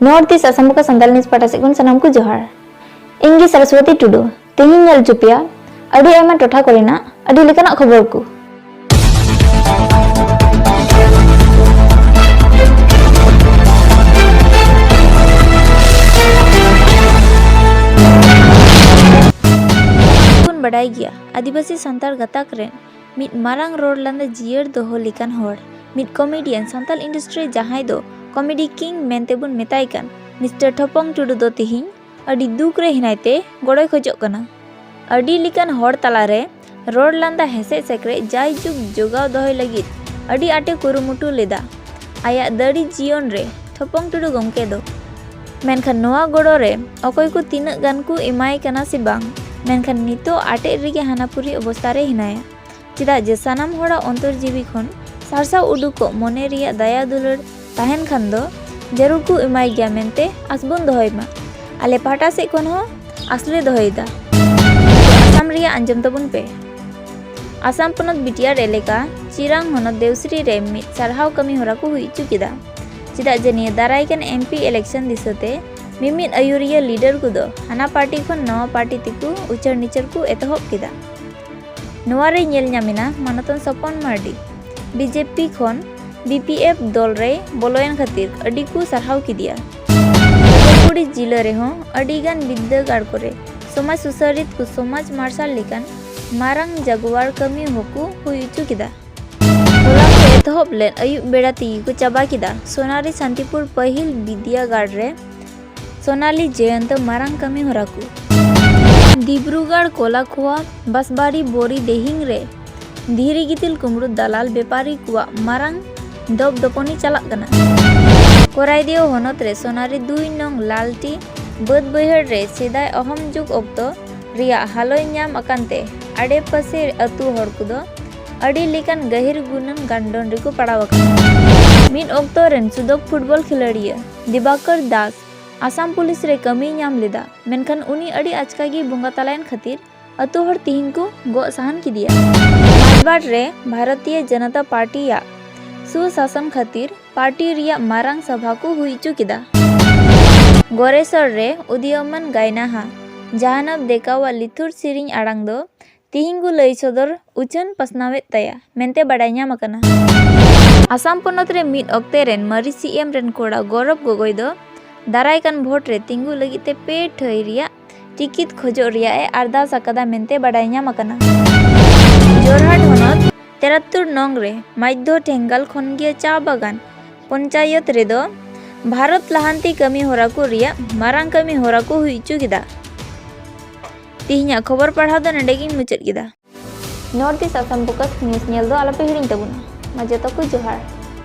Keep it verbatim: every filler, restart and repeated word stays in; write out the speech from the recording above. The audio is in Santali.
ᱱᱚᱨᱛᱷ ᱤᱥᱴ ᱟᱥᱟᱢ ᱵᱚᱠᱟ ᱥᱟᱱᱛᱟᱲ ᱱᱤᱭᱩᱡᱽ ᱯᱟᱦᱴᱟ ᱥᱮᱫ ᱠᱷᱚᱱ ᱥᱟᱱᱟᱢ ᱠᱚ ᱡᱚᱦᱟᱨ᱾ ᱤᱧ ᱜᱮ ᱥᱚᱨᱚᱥᱣᱚᱛᱤ ᱴᱩᱰᱩ᱾ ᱛᱮᱦᱮᱧ ᱧᱮᱞ ᱦᱚᱪᱚ ᱯᱮᱭᱟ ᱟᱹᱰᱤ ᱟᱭᱢᱟ ᱴᱚᱴᱷᱟ ᱠᱚᱨᱮᱱᱟᱜ ᱟᱹᱰᱤ ᱞᱮᱠᱟᱱᱟᱜ ᱠᱷᱚᱵᱚᱨ ᱠᱚ᱾ ᱵᱚᱱ ᱵᱟᱰᱟᱭ ᱜᱮᱭᱟ, ᱟᱹᱫᱤᱵᱟᱹᱥᱤ ᱥᱟᱱᱛᱟᱲ ᱜᱟᱛᱟᱠ ᱨᱮᱱ ᱢᱤᱫ ᱢᱟᱨᱟᱝ ᱨᱚᱲ ᱞᱟᱸᱫᱟ ᱡᱤᱭᱟᱹᱲ ᱫᱚᱦᱚ ᱞᱮᱠᱟᱱ ᱦᱚᱲ, ᱢᱤᱫ ᱠᱚᱢᱮᱰᱤᱭᱟᱱ ᱥᱟᱱᱛᱟᱲ ᱤᱱᱰᱟᱥᱴᱨᱤ ᱨᱮ ᱡᱟᱦᱟᱸᱭ ᱫᱚ ᱠᱚᱢᱮᱰᱤ ᱠᱤᱝ ᱢᱮᱱᱛᱮ ᱵᱚᱱ ᱢᱮᱛᱟᱭ ᱠᱟᱱ ᱢᱤᱥᱴᱟᱨ ᱴᱷᱚᱯᱚᱝ ᱴᱩᱰᱩ ᱫᱚ ᱛᱤᱦᱤᱧ ᱟᱹᱰᱤ ᱫᱩᱠ ᱨᱮ ᱦᱮᱱᱟᱭ ᱛᱮ ᱜᱚᱲᱚᱭ ᱠᱷᱚᱡᱚᱜ ᱠᱟᱱᱟ᱾ ᱟᱹᱰᱤ ᱞᱮᱠᱟᱱ ᱦᱚᱲ ᱛᱟᱞᱟᱨᱮ ᱨᱚᱲ ᱞᱟᱸᱫᱟ ᱦᱮᱸᱥᱮᱡ ᱥᱮᱠᱨᱮᱡ ᱡᱟᱭᱡᱩᱜᱽ ᱡᱚᱜᱟᱣ ᱫᱚᱦᱚᱭ ᱞᱟᱹᱜᱤᱫ ᱟᱹᱰᱤ ᱟᱸᱴᱮ ᱠᱩᱨᱩᱢᱩᱴᱩ ᱞᱮᱫᱟ ᱟᱭᱟᱜ ᱫᱟᱲᱮ ᱡᱤᱭᱚᱱ ᱨᱮ ᱴᱷᱚᱯᱚᱝ ᱴᱩᱰᱩ ᱜᱚᱢᱠᱮ ᱫᱚ᱾ ᱢᱮᱱᱠᱷᱟᱱ ᱱᱚᱣᱟ ᱜᱚᱲᱚ ᱨᱮ ᱚᱠᱚᱭ ᱠᱚ ᱛᱤᱱᱟᱹᱜ ᱜᱟᱱ ᱠᱚ ᱮᱢᱟᱭ ᱠᱟᱱᱟ ᱥᱮ ᱵᱟᱝ, ᱢᱮᱱᱠᱷᱟᱱ ᱱᱤᱛᱚᱜ ᱟᱴᱮᱫ ᱨᱮᱜᱮ ᱦᱟᱱᱟᱯᱩᱨᱤ ᱚᱵᱚᱥᱛᱟ ᱨᱮ ᱦᱮᱱᱟᱭᱟ᱾ ᱪᱮᱫᱟᱜ ᱡᱮ ᱥᱟᱱᱟᱢ ᱦᱚᱲᱟᱜ ᱚᱱᱛᱚᱨ ᱡᱤᱣᱤ ᱠᱷᱚᱱ ᱥᱟᱨᱥᱟᱣ ᱩᱰᱩᱠᱚᱜ ᱢᱚᱱᱮ ᱨᱮᱭᱟᱜ ᱫᱟᱭᱟ ᱫᱩᱞᱟᱹᱲ ᱛᱟᱦᱮᱱ ᱠᱷᱟᱱ ᱫᱚ ᱡᱟᱹᱨᱩᱲ ᱠᱚ ᱮᱢᱟᱭ ᱜᱮᱭᱟ ᱢᱮᱱᱛᱮ ᱟᱥ ᱵᱚᱱ ᱫᱚᱦᱚᱭ ᱢᱟ᱾ ᱟᱞᱮ ᱯᱟᱦᱴᱟ ᱥᱮᱫ ᱠᱷᱚᱱ ᱦᱚᱸ ᱟᱥ ᱞᱮ ᱫᱚᱦᱚᱭᱮᱫᱟ᱾ ᱟᱥᱟᱢ ᱨᱮᱭᱟᱜ ᱟᱸᱡᱚᱢ ᱛᱟᱵᱚᱱ ᱯᱮ᱾ ᱟᱥᱟᱢ ᱯᱚᱱᱚᱛ ᱵᱤᱴᱤᱟᱨ ᱮᱞᱟᱠᱟ ᱪᱤᱨᱟᱝ ᱦᱚᱱᱚᱛ ᱫᱮᱣᱥᱨᱤ ᱨᱮ ᱢᱤᱫ ᱥᱟᱨᱦᱟᱣ ᱠᱟᱹᱢᱤ ᱦᱚᱨᱟ ᱠᱚ ᱦᱩᱭ ᱦᱚᱪᱚ ᱠᱮᱫᱟ᱾ ᱪᱮᱫᱟᱜ ᱡᱮ ᱱᱤᱭᱟᱹ ᱫᱟᱨᱟᱭ ᱠᱟᱱ ᱮᱢ ᱯᱤ ᱤᱞᱮᱠᱥᱚᱱ ᱫᱤᱥᱟᱹᱛᱮ ᱢᱤᱢᱤᱫ ᱟᱹᱭᱩᱨᱤᱭᱟᱹ ᱞᱤᱰᱟᱨ ᱠᱚᱫᱚ ᱦᱟᱱᱟ ᱯᱟᱨᱴᱤ ᱠᱷᱚᱱ ᱱᱚᱣᱟ ᱯᱟᱨᱴᱤ ᱛᱮᱠᱚ ᱩᱪᱟᱹᱲ ᱱᱤᱪᱟᱹᱲ ᱠᱚ ᱮᱛᱚᱦᱚᱵ ᱠᱮᱫᱟ᱾ ᱱᱚᱣᱟ ᱨᱮ ᱧᱮᱞ ᱧᱟᱢᱮᱱᱟ ᱢᱟᱱᱚᱛᱟᱱ ᱥᱚᱯᱚᱱ ᱢᱟᱨᱰᱤ ᱵᱤᱡᱮᱯᱤ ᱠᱷᱚᱱ ᱵᱤ ᱯᱤ ᱮᱯᱷ ᱫᱚᱞ ᱨᱮᱭ ᱵᱚᱞᱚᱭᱮᱱ ᱠᱷᱟᱹᱛᱤᱨ ᱟᱹᱰᱤ ᱠᱚ ᱥᱟᱨᱦᱟᱣ ᱠᱮᱫᱮᱭᱟ᱾ ᱠᱩᱲᱤ ᱡᱤᱞᱟᱹ ᱨᱮᱦᱚᱸ ᱟᱹᱰᱤ ᱜᱟᱱ ᱵᱤᱨᱫᱟᱹᱜᱟᱲ ᱠᱚᱨᱮ ᱥᱚᱢᱟᱡᱽ ᱥᱩᱥᱟᱹᱨᱤᱛ ᱠᱚ ᱥᱚᱢᱟᱡᱽ ᱢᱟᱨᱥᱟᱞ ᱞᱮᱠᱟᱱ ᱢᱟᱨᱟᱝ ᱡᱟᱜᱣᱟᱨ ᱠᱟᱹᱢᱤ ᱦᱚᱸᱠᱚ ᱦᱩᱭ ᱦᱚᱪᱚ ᱠᱮᱫᱟ᱾ ᱦᱚᱞᱟ ᱠᱚ ᱮᱛᱚᱦᱚᱵ ᱞᱮᱫ ᱟᱹᱭᱩᱵ ᱵᱮᱲᱟ ᱛᱮᱜᱮ ᱠᱚ ᱪᱟᱵᱟ ᱠᱮᱫᱟ ᱥᱳᱱᱟᱨᱤ ᱥᱟᱱᱛᱤᱯᱩᱨ ᱯᱟᱹᱦᱤᱞ ᱵᱤᱫᱽᱭᱟᱹᱜᱟᱲ ᱨᱮ ᱥᱳᱱᱟᱞᱤ ᱡᱚᱭᱚᱱᱛᱚ ᱢᱟᱨᱟᱝ ᱠᱟᱹᱢᱤ ᱦᱚᱨᱟ ᱠᱚ᱾ ᱫᱤᱵᱽᱨᱩᱜᱟᱲ ᱠᱚᱞᱟᱠᱷᱳᱣᱟ ᱵᱟᱥᱵᱟᱲᱤ ᱵᱳᱨᱤ ᱫᱮᱦᱤᱝ ᱨᱮ ᱫᱷᱤᱨᱤ ᱜᱤᱛᱤᱞ ᱠᱩᱢᱲᱩ ᱫᱟᱞᱟᱞ ᱵᱮᱯᱟᱨᱤ ᱠᱚᱣᱟᱜ ᱢᱟᱨᱟᱝ ᱫᱚᱯᱫᱚᱯᱚᱱᱤ ᱪᱟᱞᱟᱜ ᱠᱟᱱᱟ᱾ ᱠᱚᱨᱟᱭᱫᱤᱭᱳ ᱦᱚᱱᱚᱛ ᱨᱮ ᱥᱳᱱᱟᱨᱤ ᱫᱩᱭ ᱱᱚᱝ ᱞᱟᱞᱴᱤ ᱵᱟᱹᱫᱽ ᱵᱟᱹᱭᱦᱟᱹᱲ ᱨᱮ ᱥᱮᱫᱟᱭ ᱚᱦᱚᱢ ᱡᱩᱜᱽ ᱚᱠᱛᱚ ᱨᱮᱭᱟᱜ ᱦᱟᱞᱚᱭ ᱧᱟᱢ ᱟᱠᱟᱱ ᱛᱮ ᱟᱰᱮᱯᱟᱥᱮ ᱟᱹᱛᱩ ᱦᱚᱲ ᱠᱚᱫᱚ ᱟᱹᱰᱤ ᱞᱮᱠᱟᱱ ᱜᱟᱹᱦᱤᱨ ᱜᱩᱱᱟᱹᱱ ᱜᱟᱱᱰᱚᱱ ᱨᱮᱠᱚ ᱯᱟᱲᱟᱣ ᱟᱠᱟᱱᱟ᱾ ᱢᱤᱫ ᱚᱠᱛᱚ ᱨᱮᱱ ᱥᱩᱫᱚᱠ ᱯᱷᱩᱴᱵᱚᱞ ᱠᱷᱤᱞᱟᱲᱤᱭᱟᱹ ᱫᱤᱵᱟᱠᱚᱨ ᱫᱟᱥ ᱟᱥᱟᱢ ᱯᱩᱞᱤᱥ ᱨᱮ ᱠᱟᱹᱢᱤᱭ ᱧᱟᱢ ᱞᱮᱫᱟ, ᱢᱮᱱᱠᱷᱟᱱ ᱩᱱᱤ ᱟᱹᱰᱤ ᱟᱪᱠᱟ ᱜᱮᱭ ᱵᱚᱸᱜᱟ ᱛᱟᱞᱟᱭᱮᱱ ᱠᱷᱟᱹᱛᱤᱨ ᱟᱹᱛᱩ ᱦᱚᱲ ᱛᱤᱦᱤᱧ ᱠᱚ ᱜᱚᱜ ᱥᱟᱦᱟᱱ ᱠᱮᱫᱮᱭᱟ᱾ ᱢᱟᱨᱵᱟᱴ ᱨᱮ ᱵᱷᱟᱨᱚᱛᱤᱭᱚ ᱡᱚᱱᱚᱛᱟ ᱯᱟᱨᱴᱤᱭᱟᱜ ᱥᱩᱥᱟᱥᱚᱱ ᱠᱷᱟᱹᱛᱤᱨ ᱯᱟᱨᱴᱤ ᱨᱮᱭᱟᱜ ᱢᱟᱨᱟᱝ ᱥᱚᱵᱷᱟ ᱠᱚ ᱦᱩᱭ ᱦᱚᱪᱚ ᱠᱮᱫᱟ᱾ ᱜᱚᱨᱮᱥᱚᱨ ᱨᱮ ᱩᱫᱤᱭᱚᱢᱟᱱ ᱜᱟᱭᱱᱟᱦᱟ ᱡᱟᱦᱟᱱᱟᱵ ᱫᱮᱠᱟᱣᱟᱜ ᱞᱤᱛᱷᱩᱨ ᱥᱮᱨᱮᱧ ᱟᱲᱟᱝ ᱫᱚ ᱛᱤᱦᱤᱧ ᱠᱚ ᱞᱟᱹᱭ ᱥᱚᱫᱚᱨ ᱩᱪᱷᱟᱹᱱ ᱯᱟᱥᱱᱟᱣᱮᱫ ᱛᱟᱭᱟ ᱢᱮᱱᱛᱮ ᱵᱟᱰᱟᱭ ᱧᱟᱢ ᱟᱠᱟᱱᱟ᱾ ᱟᱥᱟᱢ ᱯᱚᱱᱚᱛ ᱨᱮ ᱢᱤᱫ ᱚᱠᱛᱮ ᱨᱮᱱ ᱢᱟᱹᱨᱤ ᱥᱤ ᱮᱢ ᱨᱮᱱ ᱠᱚᱲᱟ ᱜᱚᱨᱚᱵ ᱜᱚᱜᱚᱭ ᱫᱚ ᱫᱟᱨᱟᱭ ᱠᱟᱱ ᱵᱷᱳᱴ ᱨᱮ ᱛᱤᱸᱜᱩ ᱞᱟᱹᱜᱤᱫ ᱛᱮ ᱯᱮ ᱴᱷᱟᱹᱭ ᱨᱮᱭᱟᱜ ᱴᱤᱠᱤᱴ ᱠᱷᱚᱡᱚᱜ ᱨᱮᱭᱟᱜ ᱮ ᱟᱨᱫᱟᱥ ᱟᱠᱟᱫᱟ ᱢᱮᱱᱛᱮ ᱵᱟᱰᱟᱭ ᱧᱟᱢ ᱟᱠᱟᱱᱟ᱾ ᱡᱳᱨᱦᱟᱴ ᱦᱚᱱᱚᱛ ᱛᱮᱨᱟᱛᱛᱩᱨ ᱱᱚᱝ ᱨᱮ ᱢᱟᱡᱽᱫᱷᱚ ᱴᱷᱮᱝᱜᱟᱞ ᱠᱷᱚᱱᱜᱤᱭᱟᱹ ᱪᱟ ᱵᱟᱜᱟᱱ ᱯᱚᱧᱪᱟᱭᱚᱛ ᱨᱮᱫᱚ ᱵᱷᱟᱨᱚᱛ ᱞᱟᱦᱟᱱᱛᱤ ᱠᱟᱹᱢᱤ ᱦᱚᱨᱟ ᱠᱚ ᱨᱮᱭᱟᱜ ᱢᱟᱨᱟᱝ ᱠᱟᱹᱢᱤ ᱦᱚᱨᱟ ᱠᱚ ᱦᱩᱭ ᱦᱚᱪᱚ ᱠᱮᱫᱟ᱾ ᱛᱤᱦᱤᱧᱟᱜ ᱠᱷᱚᱵᱚᱨ ᱯᱟᱲᱦᱟᱣ ᱫᱚ ᱱᱚᱰᱮ ᱜᱤᱧ ᱢᱩᱪᱟᱹᱫ ᱠᱮᱫᱟ᱾ North east Assam focus news ᱧᱮᱞ ᱫᱚ ᱟᱞᱚᱯᱮ ᱦᱤᱲᱤᱧ ᱛᱟᱵᱚᱱᱟ᱾ ᱢᱟ ᱡᱚᱛᱚ ᱠᱚ ᱡᱚᱦᱟᱨ᱾